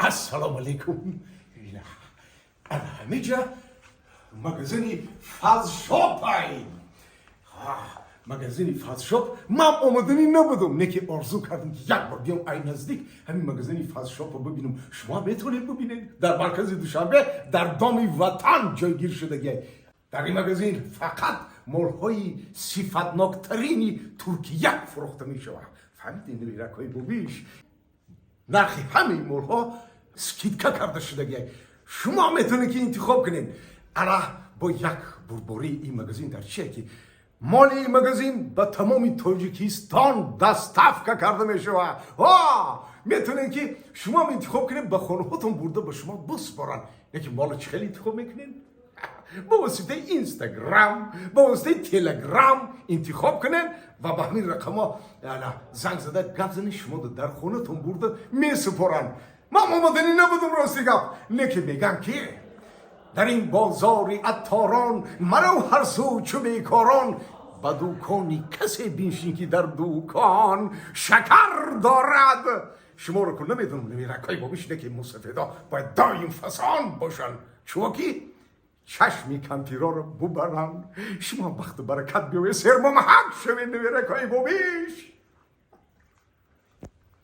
Ассалому алайкум. Ана ҳамиҷа магазини Фазшопай. Магазини Фазшоп ман омаданӣ набудум, не ки орзу кардам, ки як бор биём, ай наздик ҳамин магазини Фазшопро бибинам. Шумо метавонед бибинед, дар маркази Душанбе, дар Доми Ватан ҷойгир шудагиай. Дар ин магазин фақат молҳои сифатноктарини Туркия фурӯхта мешавад. Фаҳмидед, набиракҳои бобиш? Нархи ҳамаи молҳо скидка карда шудагиай. Шумо метавонед, ки интихоб кунед. Ана бо як бурдбории ин магазин дар чие, ки моли ин магазин ба тамоми Тоҷикистон доставка карда мешавад. Метавонед, ки шумо интихоб кунед, ба хонаҳотон бурда ба шумо биспоранд. Лекин моло чӣ хеле интихоб мекунед? Ба воситаи Инстаграм, ба воситаи Телеграм интихоб кунед ва ба ҳамин рақамҳо занг зада гап занед, шумо дар хонатон бурда месупоранд. Ман омаданӣ набудум, рости гап, не ки мегам, ки дар ин бозори атторон марав ҳар сӯ чу бекорон, ба дукони касе биншин, ки дар дукон шакар дорад. Шуморо ку намедонам, набиракҳои бобиш, не ки мусафедо бояд доим фасон бошанд, чунки чашми кампироро бубаранд. Шумо бахту баракат биёед, сермомаҳак шавед, набиракҳои бобиш.